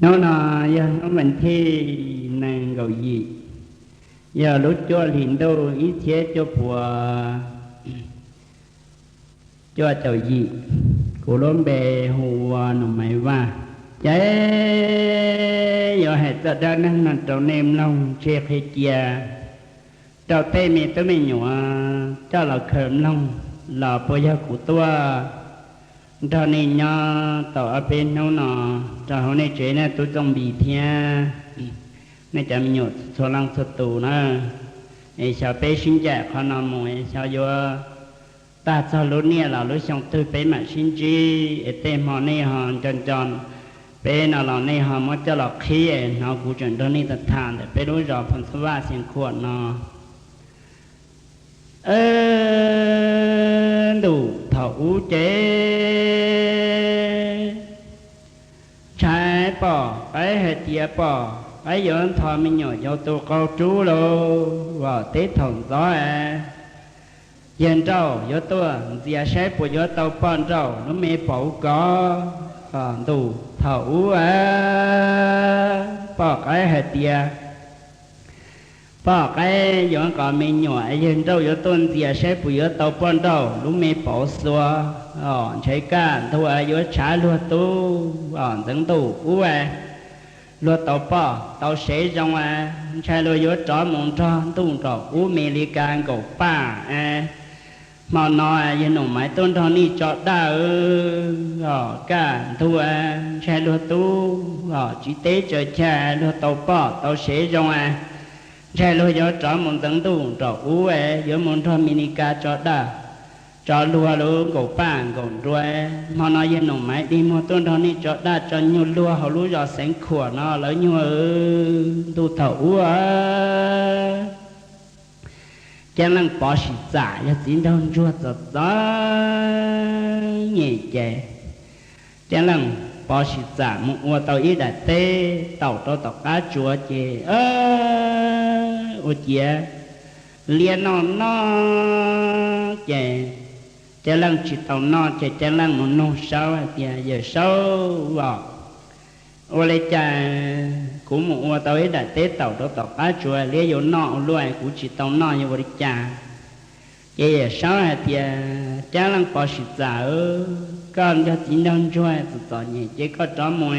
Hnub no yog hnub vas thib nees nkaum yim, yog lub cuaj hlis ntuj ib txhiab cuaj puas cuaj caum yim. Kuv lub npe hu ua Nus Maiv Vaj. Ces yuav hais txoj dab neeg no rau nej mloog, ntshe qhia cia rau tej me tub me nyuam coj los khaws mloog los puas yog kuv tuaj nrog nej nyob tau ob peb hnub no rau hauv nej tsev nej tub Txooj Npis thiab nej cov me nyuam txhua leej txhua tus na. Es xyov peb sib ncaim qhov no mus es xyov yuav tag txog lub niaj los lub xyoo twg peb mam sib ntsib. Es tej hmo nej ho nco nco peb no los nej ho muab coj los qhib es hnov kuv tseem nrog nej tham tham ntawm peb lub zos Phoos Xab Vaj Xeev Khuam no. Ntuj, thaum ub ces ntshai pom qaib hais tias pom qaib yuav nthos me nyuam yau tu qau rub lauj. Teb thaum ntxov yawg nrauj yuav tuaj ntxias saib puas yuav tau poj nrauj lub me paum kov. Ntuj, thaum ub pom qaib hais tias pom qaib yuav nqos me nyuam, yawg nrauj yuav tuaj ntxias saib puas yuav tau poj nrauj lub me paum xuas. Ntshai kaj ntug yuav tshav luag tub. Ntxeev ntuj ub, luag tau poj tau sev zoo, ntshai luag yuav rov mus nrog ntuj nraum ub Mes Lis Kas nkaum paj. Hmo no yawg Nus Maiv tuaj nrog nej tso daj. Kaj ntug, ntshai luag tub, tsis teb tsaws chai, luag tau poj tau sev zoo, ntshai luag yuav rov mus ntxeev ntuj nraum ub, yuav mus nrog Mes Lis Kas tso daj tso luag lub nkaum paj nkaum nruas. Hmo no yawg Nus Maiv dig muag tuaj nrog nej tso daj tso nyuag luag hauv lub zos Xeev Khuam no lawv nyuag. Ntuj, thaum ub Ceeb Leej Pov Sim Txam yog txiv nraug ntsuag txom txom nyem ces Ceeb Leej Pov Sim Txam mus ua tau ib daim teb taum rau tom qab tsuas ces ua ciav liab noj noj ces Ceeb Leej tsis tau noj ces Ceeb Leej mus nug Saub hais tias, Yawm Saub os, ua li cas kuv mus ua tau ib daim teb taum rau tom qab tsuas liab yuav noj ua luaj, kuv tsis tau noj yuav ua li cas? Ces Yawm Saub hais tias, Ceeb Leej Pov Sim Txam, koj yog txiv nraug ntsuag txom txom nyem ces koj rov mus,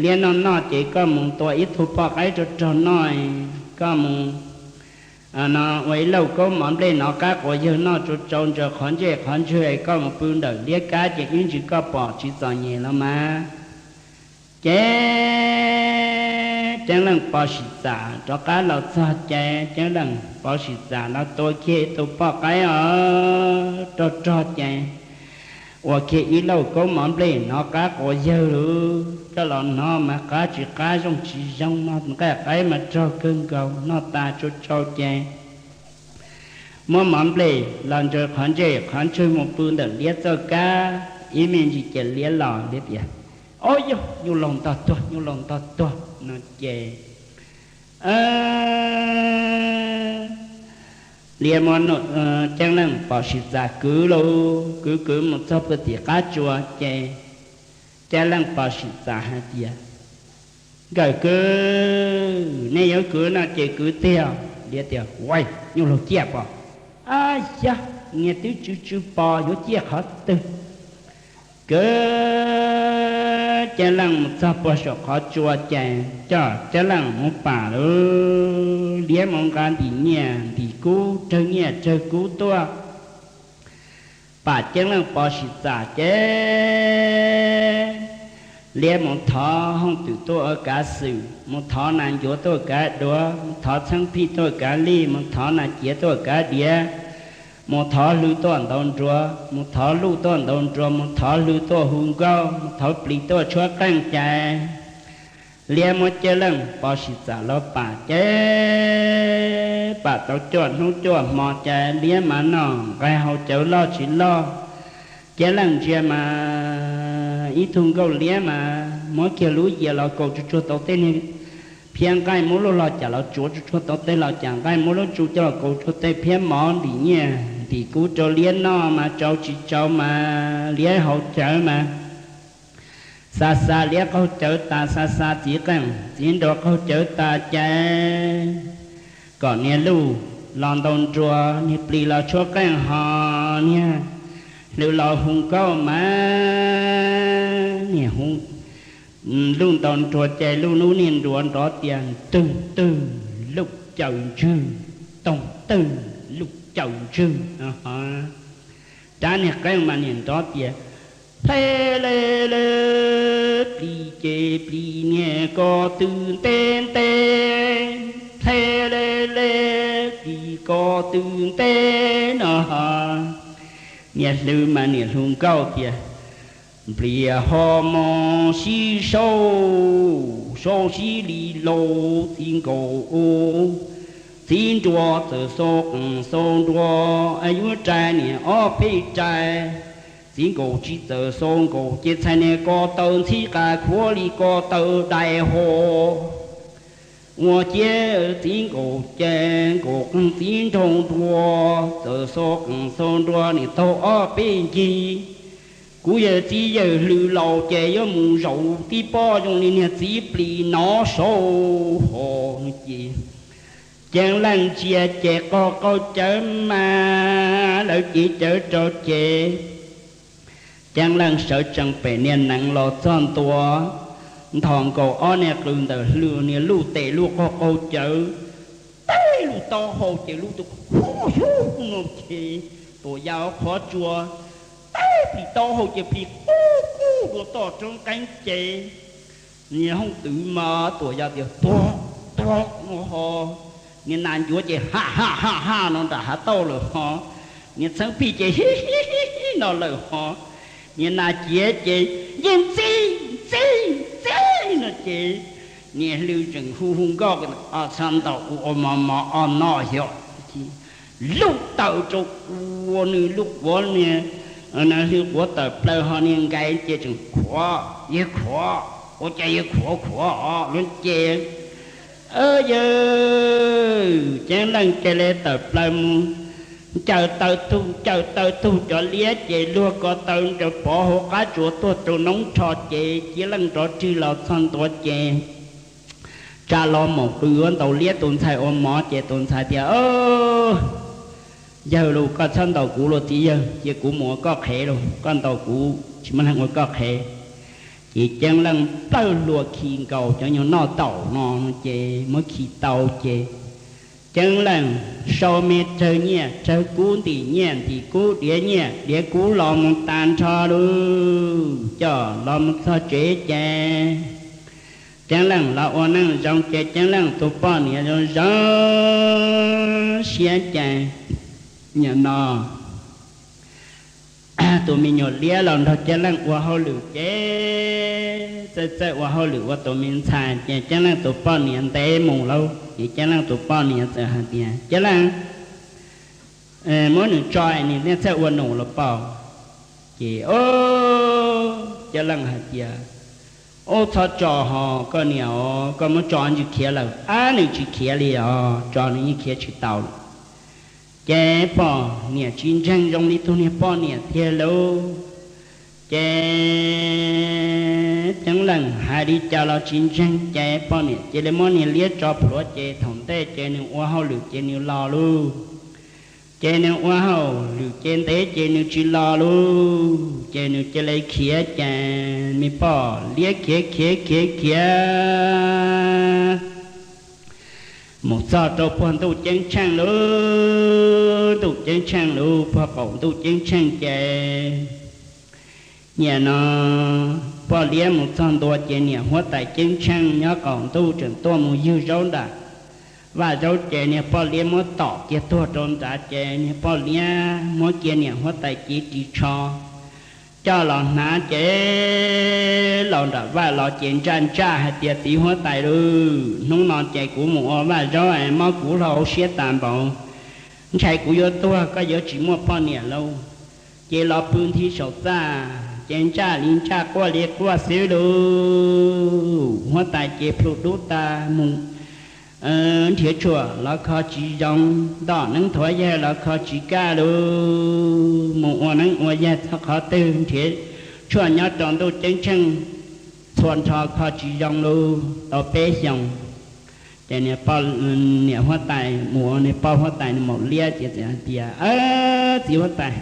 liab noj noj ces koj mus tua ib tug poj qaib rog rog noj, koj mus no ua ib lauj kaub mov nplej nov qab quav yawg noj tsau tsau ntsaws qhov ntsej qhov ntswg, koj mus pw ntawm liab kab ces ib ntsis koj pom tsis txom nyem los mas. Ces Ceeb Leej Pov Sim Txam rov qab los txog ces Ceeb Leej Pov Sim Txam los tua kiag ib tug poj qaib os rog rog ces ua kiag ib lauj kaub mov nplej nov qab quav yawg lawm, koj los hnov mas qab tsis qab zoo tsis zoo, noj nqaij qaib mas rog kawg nkaus, noj tas tsau tsau ces muab mov nplej los ntsaws qhov ntsej qhov ntswg mus pw ntawm liab txoj kab, ib me ntsis ces liab los liab tias, Ob yog nyuj laus ntog tuag, nyuj laus ntog tuag no ces liab muab Ceeb Leej Pov Sim Txam kwv lauj, kwv kwv mus txog pw tim qab tsuas ces Ceeb Leej Pov Sim Txam hais tias, Nkawm kwv, nej yuav kwv no ces kwv tiag. Liab tias, Ua, nyuj laus ciaj pom. Ab yog, niag twb tsw tsw pos yuav ciaj qhov twg? Kwv Ceeb Leej mus txog puag saum qhov tsua ces coj Ceeb Leej mus pam lawm, liab mus nqa ntim nyiaj ntim kub, rawg nyiaj rawg kub tuaj pam Ceeb Leej Pov Sim Txam ces liab mus thov hooj twm tuaj ua kav xwm, mus thov nas ncuav tuaj kav duav, mus thov txheeb phij tuaj kav lij, mus thov nas ciav tuaj kav diav, mus thov hlwv tuaj ntaus nruas, mus thov luj tuaj ntaus nruas, mus thov hlwv tuaj hu nkauj, mus thov plis tuaj tshuab qeej cais. Liab muab Ceeb Leej Pov Sim Txam los pam ces pam tau cuaj hnub cuaj hmo ces liab mas noj nqaij haus cawv loj tsis loj. Ceeb Leej ntsia mas ib tug nkauj liab mas muab kiag lub yias los kaus tsuag tsuag tau tej niag phiab nqaij, muab lub log cam los tsuav tsuag tsuag tau tej log cam nqaij, muab lub tsu coj los kaus tsuag tej phiab mov, ntim nyiaj ntim kub rau liab noj mas tsau tsis tsau mas liab haus cawv mas Xa xa liab qaug cawv tas, xa xa txiv qeej txiv nruas qaug cawv tas ces kom niag luj los ntaus nruas, niag plis los tshuab qeej ho niag hlwv los hu nkauj mas niag hu luj ntaus nruas ces luj lub niag nruas nrov tias twg twg luj caws ntswg, toog twg luj caws ntswg. Rab niag qeej mas niag nrov tias hle le le, plis ces plis niag ko tw nte nte, hle le le, plis ko tw nte no. Niag hlwv mas niag hu nkauj tias nplias ho mos sib sau, sau sib li laus txiv nkaus u, txiv nruas txawm xau qeej xau nruas, yuav rais niag ob peb rais, txiv nkaus tsis txawm xau nkaus ces txhais niag ko taw ntxhib qas khuav li ko taw dais ho. Ua ciav txiv nkaus ces nkaus qeej txiv nraug nruas, txawm xau qeej xau nruas niag taug ob peb ncig. Kuv yawg txiv yawg hlwv laus ces yuav mus zaum tib pob zoo li niag txiv plis nov sau ho ces Ceeb Leej ntsia ces qaug qaug cawv mas lawv cev cawv rau ces Ceeb Leej sawv tsees pem niag neev los txog ntua, nthos nkaus ob niag qws ntawm hlwb niag luj tes luj qaug qaug cawv, teb lub taub hau ces lub tus hu hu no ces Tuam Yaj qhov tsua, teb plis taub hau ces plis qub qub dua toj roob qeeb ces niag hooj twv mas Tuam Yaj tias tuag tuag no ho, niag nas ncuav ces ha ha ha ha no nram hav tauj lawm ho, niag txheeb pij ces hi hi hi hi no lawm ho, niag nas ciav ces yeej ntxij ntxij ntxij no ces niag hlwb tseem hu hu nkauj, o txhob ntaus kuv ua mos mos o no xyov, luj taws rau ua nws lub quav niag, hlwb quav tawm plaws ho niag nkais ces tseem khuav yawg khuav, ua cas yawg khuav khuav o lub ces yawg Ceeb Leej cia li tawm plaws mus ncaws taw tug ncaws taw tug cov liab ces luag ko taw ncaws pov hauv qab tsuas tuag rau noob rho ces Ceeb Leej rov rwg los txog ntua ces tsa los maum qws ua ntaus liab tus ntxhais ua mov ces tus ntxhais tias, yawg lus, koj txhob ntaus kuv lus txiv yawg, cia kuv mus ua koj qhev lus, koj ntaus kuv tsis muaj neeg ua koj qhev. Ces Ceeb Leej plawg hlua khi nkaus cov nyuag noj taum no ces muab khi tau ces Ceeb Leej sau me rawg nyiaj rawg kub, ntim nyiaj ntim kub, diav nyiaj diav kub los mus tas nrho lus, coj los mus txog tsev ces Ceeb Leej los ua neej zoo ces Ceeb Leej tus poj niam zoo zoo siab ces nim no tus me nyuam liab los nrog Ceeb Leej ua hauj lwm ces txawj txawj ua hauj lwm ua tus me ntxhais ces Ceeb Leej tus poj niam ntev mus lauj ces Ceeb Leej tus poj niam txawm hais tias, Ceeb Leej, muab nws tso nws thiaj txawj ua num los paub. Ces Ceeb Leej hais tias, Ub, txhob tso ho koj niam os, koj muab tso nws khiav lawm. Ab, nws tsis khiav li os, tso nws yeej khiav tsis tau lawm. Ces poj niam tsis ntseeg zoo li tus niag poj niam tiag lauj. Ces Ceeb Leej hais li cas los tsis ntseeg ces poj niam cia li muab niag liab tso plhuav ces thaum ntej ces nws ua hauj lwm ces nws los lauj. Ces nws ua hauj lwm ces ntev ces nws tsis los lauj, ces nws cia li khiav ces me poj liab khiav khiav khiav khiav mus txog rau puag ntuj ceeb tsheej lauj, ntuj ceeb tsheej lauj, puag qaum ntuj ceeb tsheej ces nim no poj liab mus txog ntua ces niam huab tais ceeb tsheej nyob qaum ntuj tseem tuaj mus ywg zaub nram vaj zaub ces niag poj liab muab tom kiag tuag rau nrad ces niag poj liab muab kiag niam huab tais cev ris tsho coj los hnav ces los nram vaj los ces ntsaj ntsaj hais tias, Txiv huab tais lauj, hnub no ces kuv mus ua vaj zaub es mob kuv hlo hauv siab tas npaum, ntshai kuv yuav tuag, koj yuav tsis muaj poj niam lauj. Ces los pw nthi saum txaj ces ntsaj li ntsaj quaj li quaj xwb lauj. Huab tais ces plhu dub tas mus nrhiav tshuaj los kho tsis zoo, nto neeb thuav yaig los kho tsis kaj lauj, mus ua neeb ua yaig txog qhov twg nrhiav tshuaj nyob rau ntuj ceeb tsheej txhua nrho kho tsis zoo lub tau peb xyoos. Ces niam huab tais mus ua niag poj huab tais nws maum liab ces txawm hais tias, Txiv huab tais,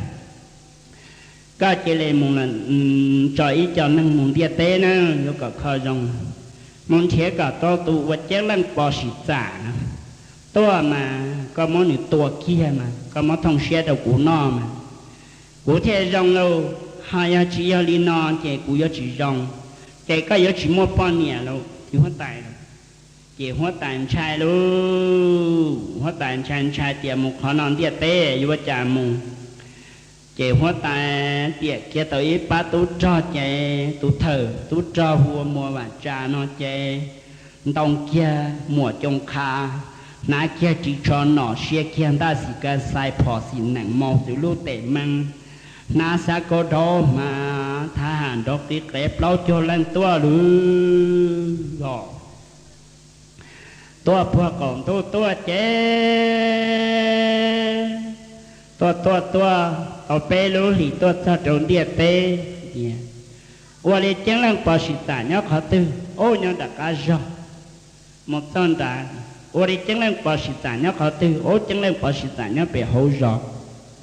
koj cia li mus tso ib co neeg mus ntiaj teb na, yuav kom kho zoo, mus nrhiav kom tau tus ua ceeb leej pov sim txam na tuaj mas koj muab nws tua kiag mas koj muab thooj siab rau kuv noj mas kuv thiaj zoo lauj. Ho yog tsis yog li no ces kuv yuav tsis zoo. Ces koj yuav tsis muaj poj niam lauj, txiv huab tais lauj. Ces huab tais ntshai lauj, huab tais ntshai ntshai tias mus qhov no ntiaj teb yuav ua cas mus. Ces huab tais tiam kiag tau ib pab tub rog ces tus thawm tub rog hu ua Muas Vam Tsa no ces ntoo kiag muam coos qha, hnav kiag ris tsho nom, sia kiag ntaj xim ka xais, phom xim nees, maus xwm lub tes mees, hnab xab kaub daub hma, thab ham nrov qis qev, plaub caug leej tuaj lawm os. Tuaj puag qaum ntuj tuaj ces tuaj tuaj tuaj tau peb lub hlis tuaj txog rau ntiaj teb. Ua li ceeb leej pov sim txam nyob qhov twg? Ub, nyob nram qab zog. Mus txog nrad, ua li ceeb leej pov sim txam nyob qhov twg? Ub, ceeb leej pov sim txam nyob pem hauv zos.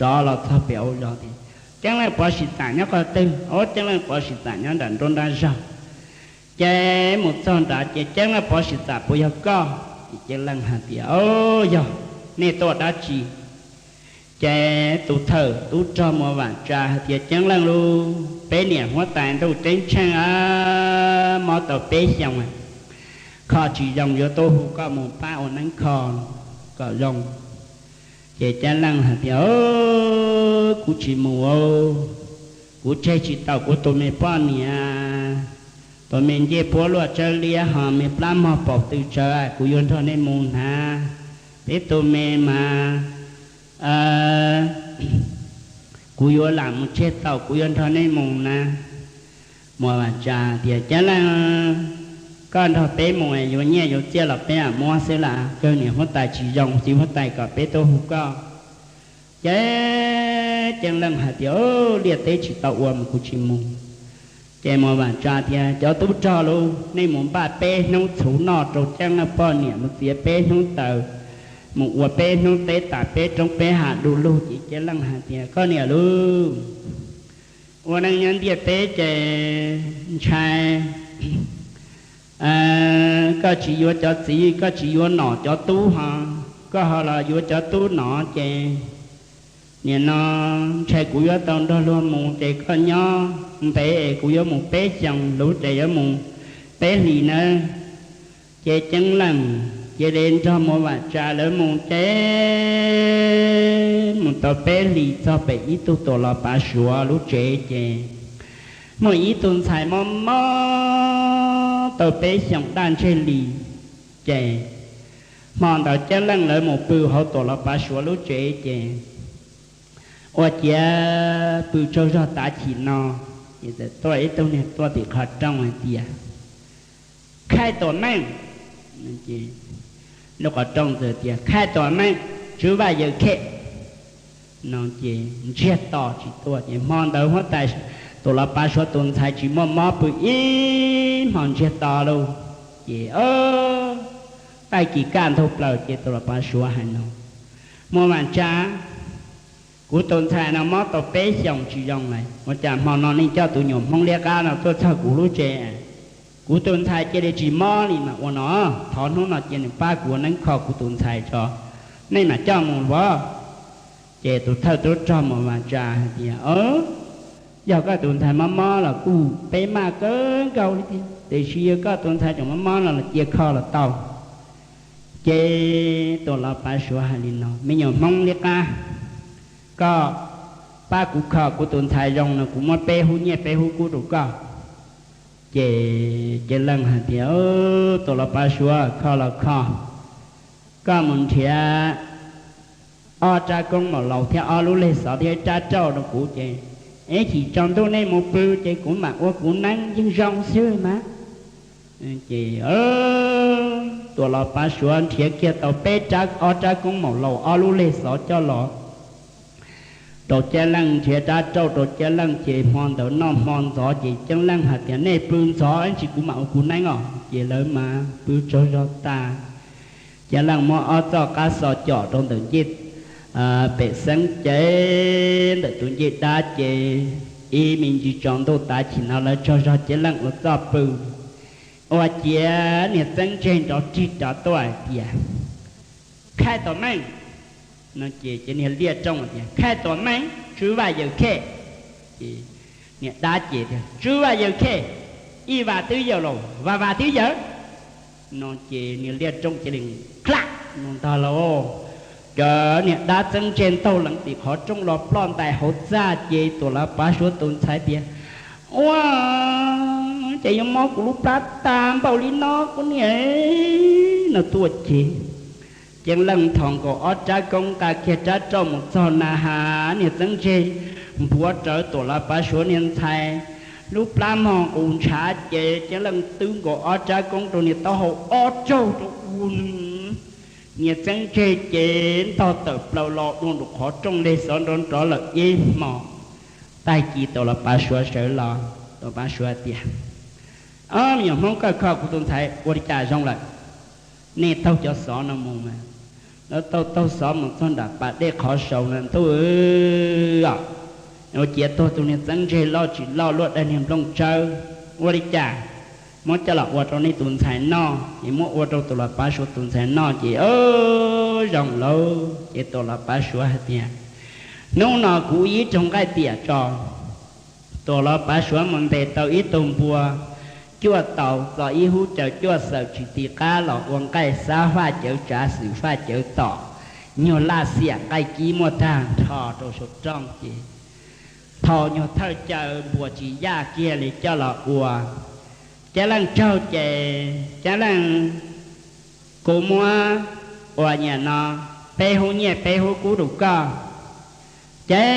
Rov los txog pem hauv zos tias, Ceeb leej pov sim txam nyob qhov twg? Ub, ceeb leej pov sim txam nyob nram nruab nrab zog. Ces mus txog nrad ces, Ceeb leej pov sim txam, puas yog koj? Ces ceeb leej hais tias, Au, yog, nej tuaj dab tsi? Ces tus thawm tub rog Muas Vam Tsa hais tias, Ceeb leej lauj, peb niam huab tais ntuj ceeb tsheej a, mob tau peb xyoos kho tsis zoo, yuav tuaj hu koj mus pab ua neeb kho kom zoo. Ces ceeb leej hais tias, Kuv tsis mus, kuv tseg tsis tau kuv tus me poj niam, tus me ncej puab luaj tsawb liab ho me plab mog paum tw tsawv, kuv yuav nrog nej mus hnav. Peb tus me mas kuv yuav lam mus tseg tau, kuv yuav nrog nej mus na. Muas Vam Tsa tias, Ceeb leej, koj nrog peb mus yuav nyiaj yuav txiaj los peb mam muab xwb, lam kawg niam huab tais tsis zoo, txiv huab tais kom peb tuaj hu koj. Ces ceeb leej hais tias, Liaj teb tsis tau ua mas kuv tsis mus. Ces Muas Vam Tsa tias, Cov tub rog lauj, nej mus npaj peb hnub txhuv noj rau ceeb leej poj niam, mus txiav peb hnub taws, mus ua peb hnub teb tas peb roob peb hav du lug. Ces ceeb leej hais tias, Koj niam lauj, ua neej nyob ntiaj teb ces ntshai koj tsis yuav cov txiv, koj tsis yuav nom cov tub ho, koj ho los yuav cov tub nom ces nim no ntshai kuv yuav tau nrog luag mus ces koj nyob ntev es kuv yuav mus peb xyoos, luv ces yuav mus peb hlis nawb. Ces ceeb leej cia li nrog Muas Vam Tsa lawv mus ces mus tau peb hlis txog pem ib tug Tuam Los Pav Suav lub tsev ces muaj ib tug ntxhais mob mob tau peb xyoos daj ntseg li. Ces hmo ntawd ceeb leej lawv mus pw hauv Tuam Los Pav Suav lub tsev ces ua ciav pw tsaug zog tav chim no, ces txawm tuaj ib tug niag tuaj tim qhov rooj hais tias, Khaij tuam meej. Lub qhov rooj txawm tias, Khaij tuam meej, tswv vaj yaws khem. No ces ntsiag to tsis tuaj. Ces hmo ntawd huab tais Tuam Los Pav Suav tus ntxhais tsis muaj mob pw ib hmo ntsiag to lauj. Ces taij kis kaj ntug plaws ces Tuam Los Pav Suav hais no, Muas Vam Tsa, kuv tus ntxhais no mob tau peb xyoos tsis zoo lawm, ua cas hmo no nej coj tus nyuam Hmoob liab qab no tuaj txog kuv lub tsev? Kuv tus ntxhais cia li tsis mob li mas ua no, thov hnub no cia nws pab kuv ua neeb kho kuv tus ntxhais tso, nej mam coj mus los. Ces tus thawj tub rog Muas Vam Tsa hais tias, Yog koj tus ntxhais mob mob los kuj peb maj kawg nkaus li thiab, tiam sis yog koj tus ntxhais tseem mob mob no los cia kho los tau. Ces Tuam Los Pav Suav hais li no, Me nyuam Hmoob liab qab, koj pab kuv kho kuv tus ntxhais zoo no kuv muab peb hub nyiaj peb hub kub rau koj. Ces ceeb leej hais tias, Tuam Los Pav Suav, kho los kho, koj mus nrhiav ob rab koob maum laus thiab ob lub leg xov thiab ib rab rauj rau kuv ces ib chim tsaus ntuj nej mus pw ces kuv mam ua kuv neeb yeej zoo xwb mas. Ces Tuam Los Pav Suav nrhiav kiag tau peb rab, ob rab koob maum laus ob lub leg xov coj los. rau Ceeb Leej, nrhiav dab rauj rau Ceeb Leej ces hmo ntawd noj hmo ntxov ces Ceeb Leej hais tias nej pw ntxov ib ntsis kuv mam ua kuv neeb os. Ces lawv mas pw tsaug zog tas, Ceeb Leej muab ob txoj qab xo com rau ntawm ncej pem xeeb ces ntawm tus ncej dab ces ib me ntsis tsaus ntuj tav chim no lawv tsaug zog Ceeb Leej ua txoj pw. Ua ciav niag txeeb ntseg nrov rig rov tuaj hais tias, Khai tom meej! No ces niag liaj rooj tias, Khai tom meej, tswv vaj yawm khej! Ces niag dab ces tias, Tswv vaj yawm khej, ib vas twb yawm los, vas vas twb yawm! No ces niag liaj rooj cia li klam no ntag lauj. Cov niag dab txeeb ntseg ntaug lees tim qhov rooj los ploj ntais hauv txaj ces Tuam Lav Pav Suav tus ntxhais tias, Ua cas yuav mob kuv lub plab tag npaum li no kuv niam! No tuaj ces Ceeb Leej nthos nkaus ob rab koob nqa kiag rab rauj mus txog na has niag txeeb ntseg npuav rawv Tuam Lav Pav Suav niag ntxhais lub plab mog nqus ntshav ces Ceeb Leej twb nkaus ob rab koob rau niag taub hau ob raug rau ua nws. Niag txeeb ntseg ces ntog tawm plaws los dua nraum qhov rooj leg xov nrov nrov lawm ib hmos. Tag kis Tuam Lav Pav Suav sawv los, Tuam Lav Pav Suav tias, Ob me nyuam Hmoob Kaj Kho, kuv tus ntxhais ua li cas zoo lawm? Nej taug cov xov no mus mas. Lawv taug taug xov mus txog nram pas dej qhov saud na ntuj, ua ciav tuag tus niag txeeb ntseg loj tsis loj luaj dawb niag nplooj tsawb. Ua li cas muab coj los ua rau nej tus ntxhais noj es muab ua rau Tuam Lav Pav Suav tus ntxhais noj ces zoo lauj. Ces Tuam Lav Pav Suav hais tias, Hnub no kuv ib raug nqaij tiam tso. Tuam Lav Pav Suav mus ntes tau ib tug npua cuaj tau txo ib hub caws cuaj xawm tsis ti qab los ua nqaij xab faj cawv tsav xwm faj cawv tom, nyuag laj xiam nqaij kib muaj tag nrho rau saum rooj ces thaum nyuag thawj caw npuas tsis yaj kiag li coj los ua. Ceeb Leej tsaug ces, Ceeb Leej, kuv muab ua nyiam no peb hub nyiaj peb hub kub rau koj. Ces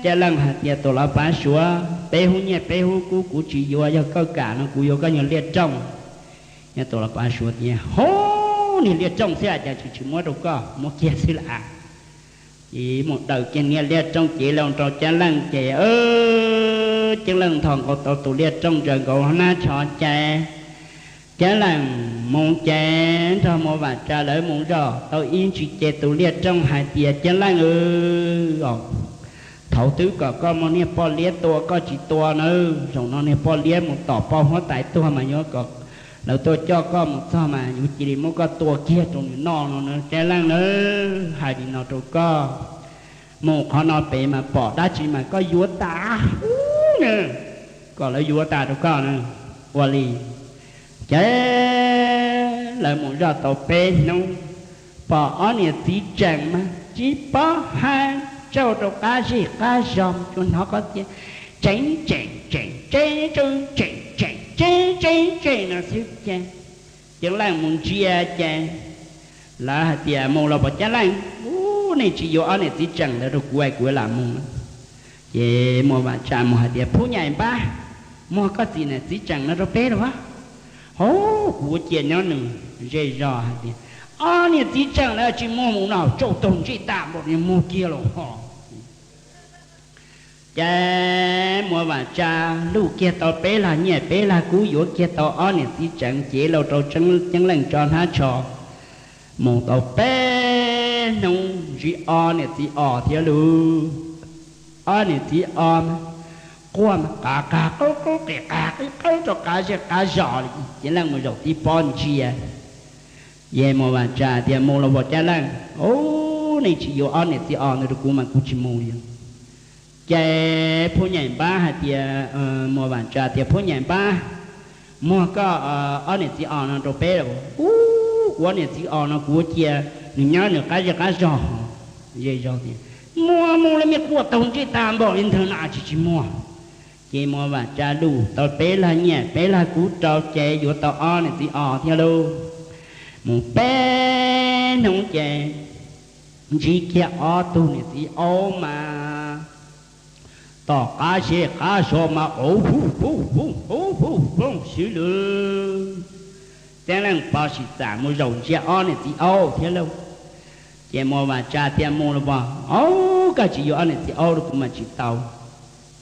Ceeb Leej hais tias, Tuam Lav Pav Suav, peb hub nyiaj peb hub kub kuv tsis yuav, yog koj kam no kuv yuav koj nyuag liaj rooj. Yog Tuam Lav Pav Suav tias, Hub, niag liaj rooj xwb cas tsis tsis muab rau koj, muab kiag xwb las. Ces mus daws kiag niag liaj rooj cev los rau Ceeb Leej ces Ceeb Leej nthos nkaus tau tus liaj rooj ntsaws nkaus hnab tsho ces Ceeb Leej mus ces nrog Muas Vam Tsa lawv mus zoj tau ib ntsis ces tus liaj rooj hais tias, Ceeb Leej, thaum twb kom koj muab niag poj liab tua koj tsis tua na, zaum no niag poj liab mus tom poj huab tais tuag mas yuav kom lawv tuaj coj koj mus txog mas yuav cia li muab koj tua kiag rau nws noj no na Ceeb Leej na. Hais li no rau koj, mus qhov no pem mas pom dab tsi mas koj yuav tas hub na, kom lawv yuav tas rau koj na. Ua li ces lawv mus zoj tau peb hnub, pom ob niam txiv tseem mas tsis paub hais, tsaug rau qab zej qab zog, tsuas hnov koj tias, Tseem tseem tseem tseem tseem tseem tseem tseem tseem no xwb ces Ceeb Leej mus ntsia ces lawv hais tias, Mus los pom Ceeb Leej, ub, nej tsis yuav ob niam txiv tseem ntawd rau kuv es kuv lam mus. Ces Muas Vam Tsa mus hais tias, Phub Nyaim Npab, muag koj txiv niam txiv tseem no rau peb los? Hauv, kuv ua cia nyob nws zej zog hais tias, Ob niam txiv tseem lawv tsis muag mus no, tsauj taug ntsej tas npaum li muag kiag los ho. Ces Muas Vam Tsa luj kiag tau peb lag nyiaj peb lag kub, yuav kiag tau ob niam txiv tseem cev los rau Ceeb Leej tso hnab tsho. Mus tau peb hnub ntsib ob niam txiv os thiab lauj. Ob niam txiv os mas quaj mas qav qab qub qub qis qab qub qub rau qab zej qab zos li. Ceeb Leej mus zaum tib pob ntsia, ces Muas Vam Tsa tias, Mus los pom Ceeb Leej, ub, nej tsis yuav ob niam txiv os ntawd rau kuv mas kuv tsis mus li. Ces Phub Nyaim Npab hais tias, Muas Vam Tsa tias, Phub Nyaim Npab, muag koj ob niam txiv os no rau peb los? Ub, kuv ob niam txiv os no kuv ua cia nws nyob nws qab zej qab zog. Zej zog tias, Muag mus li, me quaj taug ntsej tas npaum li ntawd no tsis tsis muag. Ces Muas Vam Tsa luj tau peb lag nyiaj peb lag kub rau ces yuav tau ob niam txiv os thiab lauj. Mus peb hnub ces ntsib kiag ob tug niam txiv aub mas tom qab zej qab zos mas ub, ub, ub, ub, ub xwb lauj. Ceeb Leej pov sim txam mus zaum ntsia ob niam txiv aub thiab lauj. Ces Muas Vam Tsa tias, Mus los pom, ub, Koj tsis yuav ob niam txiv aub rau kuv mas tsis tau.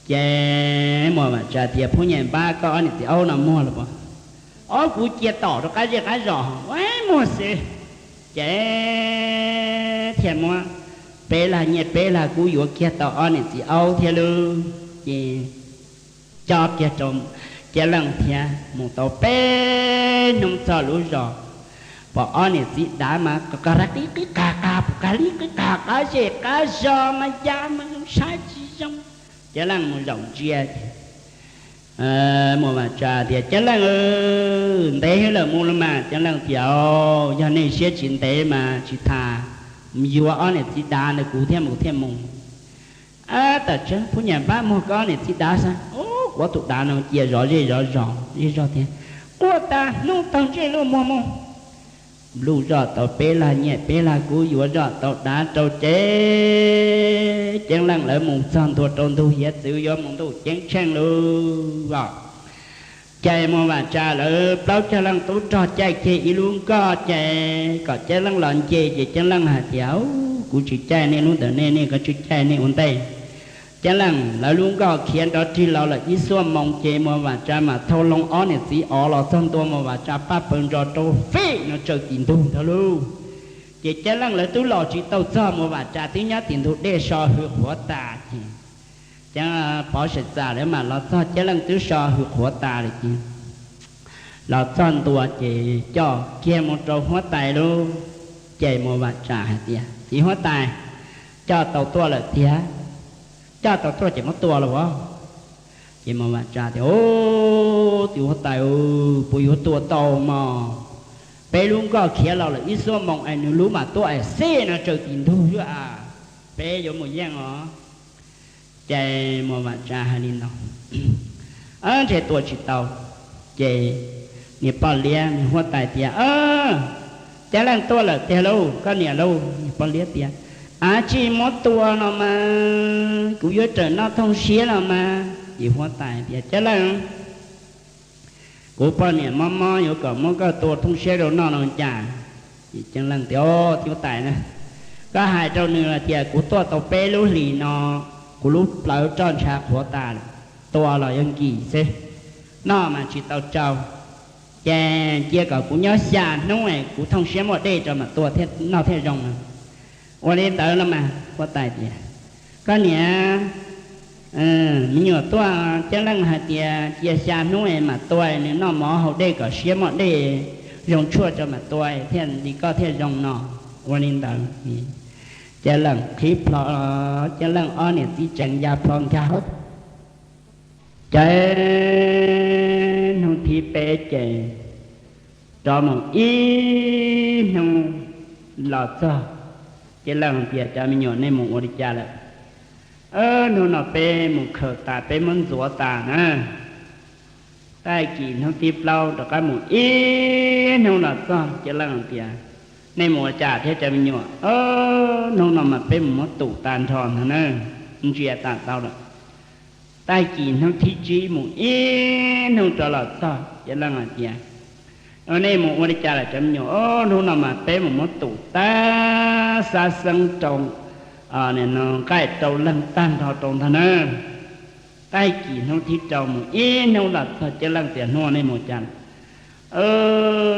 Ces Muas Vam Tsa tias, Phub Nyaj Npab, koj ob niam txiv aub no muag los puas? Ob, kuv cia tom rau qab zej qab zos. Ua, muag xwb. Ces thiaj muab peb lag nyiaj peb lag kub yuav kiag tau ob niam txiv aub thiab lauj. Ces cob kiag rau Ceeb Leej thiab mus tau peb hnub txog lub zos, pom ob niam txiv dav mas qab qab qab qab qab zej qab zos mas ya mas zoo saib tsis zoo. Ceeb Leej mus zaum ntsia, Muas Vam Tsa tias, Ceeb Leej, ntev lawm mus los mas? Ceeb Leej tias, Yog nej siab tsis ntev mas tsis tas, yuav ob niam txiv dav ntawd kuv thiaj mus thiaj mus. Ab, tam tseeb, Phub Nyaj Npab, muag koj ob niam txiv dav saib. Kuv ob tug dav no cia zov zej zov zos zej zog tiag. Quaj tas hnub taug ntsej luaj muag mus. Luj zoj tau peb lag nyiaj peb lag kub, yuav zoj tau dav rau ces Ceeb Leej lawv mus txog ntua rau ntug hiav txwv yuav mus ntuj ceeb tsheej lauj. Ces Muas Vam Tsa lawv plaub caug leej tub rog caij kiag ib lub nkoj ces kom Ceeb Leej los nce ces Ceeb Leej hais tias, Kuv tsis caij nej lub ntawm nej, nej kov tsw caij nej ua ntej. Ceeb Leej lawv lub nkoj khiav nrov rig los lawm ib xuab moos ces Muas Vam Tsa mam thau loo ob niam txiv ov los txog ntua Muas Vam Tsa paj paws ntsos rau fij no tsaws tim ntug ntag lauj. Ces Ceeb Leej lawv twb los tsis tau txog, Muas Vam Tsa twb nyob tim ntug dej so hwv qhuav tas ces Ceeb Pov Saim Txas lawv mam los txog, Ceeb Leej twb so hwv qhuav tas lawm ces los txog ntua ces coj kiag mus rau huab tais lauj. Ces Muas Vam Tsa hais tias, Txiv huab tais, coj tau tuaj lawm tiag, coj tau tuaj ces muab tua los as? Ces Muas Vam Tsa tias, Txiv huab tais, puas yuav tua tau mog? Peb lub nkoj khiav los lawm ib xuab moos es nws lub mam tuaj es xij no tsaws tim ntug xwb as, peb yuav mus yeej os. Ces Muas Vam Tsa hais li no, Ntshe tua tsis tau. Ces niag poj liab niag huab tais tias, Ceeb Leej tuaj lawm tiag lauj, koj niam lauj. Niag poj liab tias, Av, tsis muab tua no mas, kuv yuav rawm noj thooj siab los mas. Ces huab tais tias, Ceeb Leej, kuv poj niam mob mob yuav kom muab koj tua thooj siab rau noj no cas? Ces Ceeb Leej tias, Txiv huab tais na, koj hais rau nws hais tias kuv tuaj tau peb lub hlis no, kuv lub plawv roj ntsha qhuav tas, tua los yuav nkim xwb, noj mas tsis tau tsau. Ces cia kom kuv nyob xya hnub es kuv thooj siab muaj dej rau mam tua noj thiaj zoo. Ua li ntawd los mas, huab tais tias, Koj niam, me nyuam tuaj, Ceeb Leej hais tias cia xya hnub es mam tua, nws noj mov haus dej kom siab muaj dej zoo tshuaj rau mam tua thiaj li koj thiaj zoo no. Ua li ntawd, Ceeb Leej qhib plho, Ceeb Leej ob niam txiv tseem ya plho nkag hauv. Ces hnub thib peb ces rov mus ib hnub los txog, Ceeb Leej tias, Cov me nyuam, nej mus ua li cas lawm? Hnub no peb mus khaws tas, peb muab ntxuav tas na. Tag kis hnub thib plaub rov qab mus ib hnub los txog, Ceeb Leej tias, Nej mus ua cas thiab cov me nyuam? Hnub no mas peb mus muab tum tag nrho ntag na, ntsia tas tau lawm. Tag kis hnub thib tsib mus ib hnub rov los txog, Ceeb Leej hais tias, Nej mus ua li cas lawm cov me nyuam? Hnub no mas peb mus muab tum tag xab xeeb rau, nqaij rau leeg tag nrho rau ntag na. Tag kis hnub thib rau mus ib hnub los txog, Ceeb Leej tias, Hnub no nej mus cas?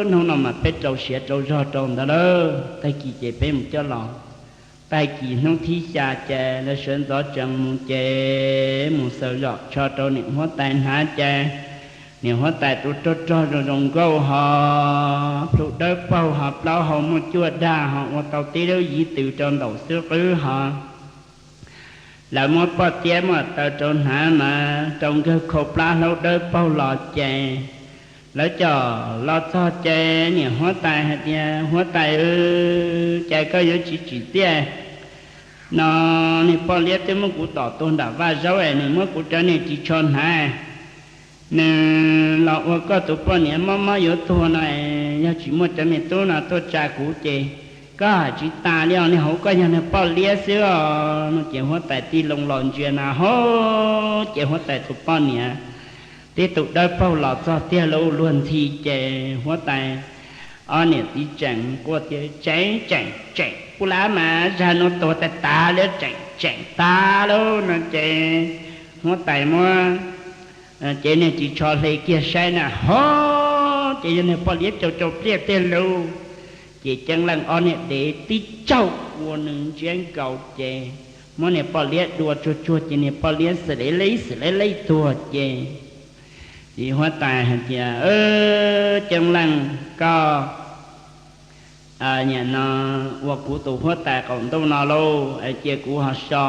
Hnub no mas peb rau siav rau zog rau ntawd lawm, tag kis ces peb mus coj los. Tag kis hnub thib xya ces lawv sawv ntxov tsees mus ces mus xaws zom tsho rau niam huab tais hnav ces niam huab tais tus rog rog zoo zoo nkauj ho plhu dawb paug ho plaub hau muaj cuaj dag ho ua tau tib lub yiv tws rau ntaum xwb qwb ho. Lawv muab poj tiab muab taw rau hnav mas rau nkawg khau plab hlaub dawb paug los ces lawv coj los txog ces niam huab tais hais tias, Huab tais, cas koj yuav tsis tsim txiaj no? Niag poj liab twb muab kuv tom tuag nram vaj zaub es nws muab kuv cov niag ris tsho hnav, nws los ua koj tus poj niam mob mob yuav tuag no es yog tsis muaj cov me tub no tuaj tsa kuv ces koj hais tsis tas li os, niag hauv koj yog niag poj liab xwb os no. Ces huab tais tij loo los ntsia na ho, ces huab tais tus poj niam tib tug dawb paug los txog tiag lauj, luag ntxhi ces huab tais Ob niam txiv tseem quaj tias, Tseem, tseem, tseem, pub lab mas zag nuav tuag tag tag li, tseem, tseem, tag lauj no ces huab tais muab cev niag ris tsho hle kiag saib na ho, ces yog niag poj liab rau rau pliaj tiag lauj. Ces Ceeb Leej ob niag dev tib tsaug ua nws ntsiab nkaus ces muab niag poj liab dua tsuag tsuag ces niag poj liab xwm lev lev xwm lev lev tuag ces txiv huab tais hais tias, Ceeb Leej, koj niam no ua kuv tus huab tais qaum ntuj no lauj, cia kuv ho so,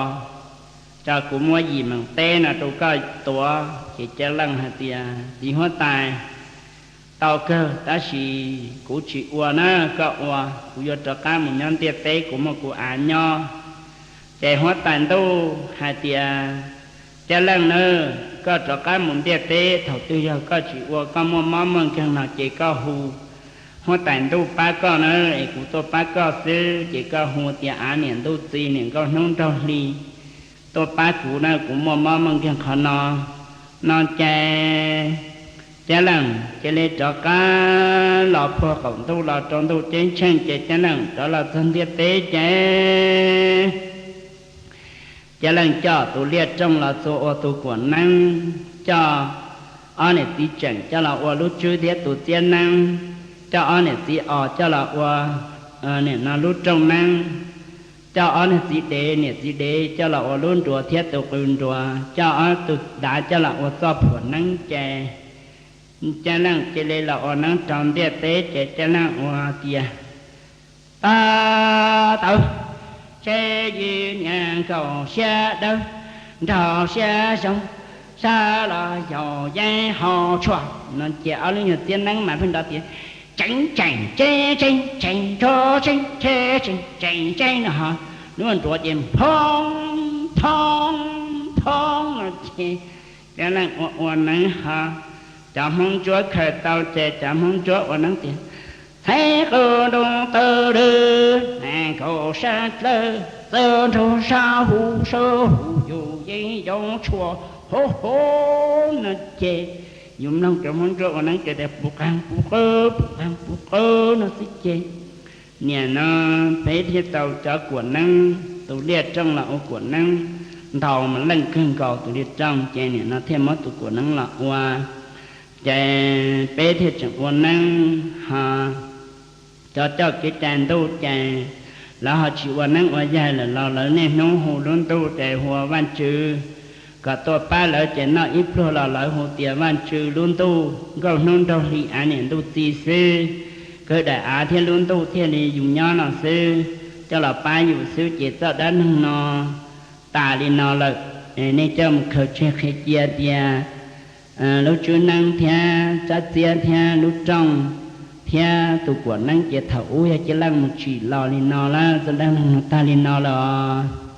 tso kuv muab yim meem teb no rau koj tuav. Ces Ceeb Leej hais tias, Txiv huab tais, tau kawg tab sis kuv tsis ua na, koj ua, kuv yuav rov qab mus nyob ntiaj teb, kuv muaj kuv av nyob. Ces huab tais ntuj hais tias, Ceeb Leej na, koj rov qab mus ntiaj teb, thaum twg yog koj tsis ua, koj muaj mob muaj nkeeg no ces koj hu huab tais ntuj pab koj na, es kuv tuaj pab koj xwb. Ces koj hu tias av niam ntuj txiv niam nkauj hnub nraug hli tuaj pab kuv na, kuv muaj mob muaj nkeeg qhov no. No ces Ceeb Leej cia li rov qab los puag qaum ntuj los rau ntuj ceeb tsheej ces Ceeb Leej rov los txog ntiaj teb ces Ceeb Leej coj tus liaj rooj los txua ua tus kuam neeb, coj ob niam txiv tseem coj los ua lub tswb thiab tus txiab neeb, coj ob niam txiv os coj los ua nim no lub rooj neeb, coj ob niam txiv dev, niam txiv dev coj los ua lub nruas thiab tus qws nruas, coj ob tug dav coj los ua txoj phuam neeb ces Ceeb Leej cia li los ua neeb rau ntiaj teb ces Ceeb Leej ua tias, Tau, tau, tseb yim niag nkaum siab dawb, nraug siab zoo, sab los yaus yeeb hau tshuaj no ces ob lub nyuag txiab neeb mas pheej nrov tias, Tseeb tseem tseb tseeb tseem nrov tseeb tseb tseem tseem tseb no ho lub nruas ces phoob phoob phoob no ces Ceeb Leej ua ua neeb ho cov Hmoob Ntsuab khaws tau ces cov Hmoob Ntsuab ua neeb tias, Txheeb qw nroo taw lw, nees nkaum sab dlawb, txawj nrug sab huv sab huv yus yeeb yau tshuaj hauv hauv no ces yus mloog cov Hmoob Ntsuab ua neeb ces tias, Puv qeeg puv qw, puv qeeg puv qw no xwb ces nim no peb thiaj tau cov kuam neeb, tus liaj rooj los ua kuam neeb, ntau mas leej kawg nkaus tus liaj rooj ces nim no thiaj muab tus kuam neeb los ua, ces peb thiaj tseem ua neeb ho cov coj kev cai ntuj ces lawv ho tsis ua neeb ua yaig lawm los lawv niaj hnub hu lub ntuj ces hu ua Vaj Tswv kom tuaj pab lawv ces noj ib pluag los lawv hu tias Vaj Tswv lub ntuj, nkauj hnub nraug hli av niam ntuj txiv xwb, kwv daim av thiab lub ntuj thiaj li yus nyob no xwb, coj los pab yus xwb ces txoj dab neeg no tas li no lawm. Nej coj mus khaws tseg qhia cia tias lub tswb neeb thiab tsab txiab thiab lub rooj thiab tus kuam neeb ces thaum ub yog Ceeb Leej mus tsim los li no lawm, txoj dab neeg no tag li no lawm os.